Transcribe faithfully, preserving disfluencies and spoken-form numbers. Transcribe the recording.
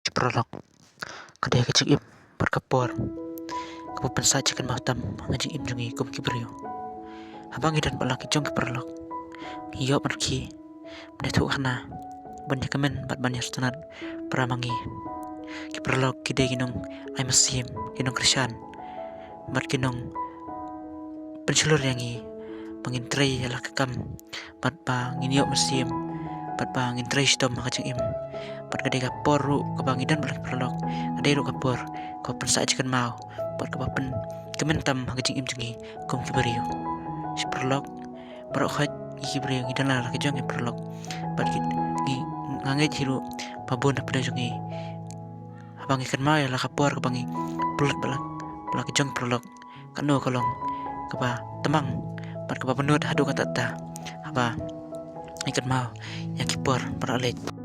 Ki paralok, ka dei ka jingim bad ka por kaba pynsah jingkynmaw tam ha ka jingim jong ngi kum ki briew. Haba ngi don bad la ki jong ki paralok, ngi ïoh ban rkhie, ban ïathuh khana, ban ïakmen bad ban ïasngewtynnat para ma ngi. Ki paralok ki dei ki nong ai mynsiem, ki nongkyrshan bad ki nongpynshlur ïa ngi ba ngin trei ïa la ka kam bad ba ngin ïoh mynsiem bad ba ngin trei shitom ha ka jingim. Bad ka dei ka por ruh kaba ngi don bad la ki paralok, ka dei ruh ka por kaba pynsah jingkynmaw bad kaba pynkmen tam ha ka jingim jong ngi kum ki briew. Shi paralok, baroh khoit ngi ki briew ngi don la la ki jong ki paralok. Bad ki, ngi, nga ngeit hi ruh ba bun na pdeng jong ngi, haba ngi kynmaw ïa la ka por kaba ngi pynlut bad la, bad la ki jong ki paralok, kano ka long kaba tbang bad kaba bynnud haduh katta katta haba ngi kynmaw ïa ki por ba la leit.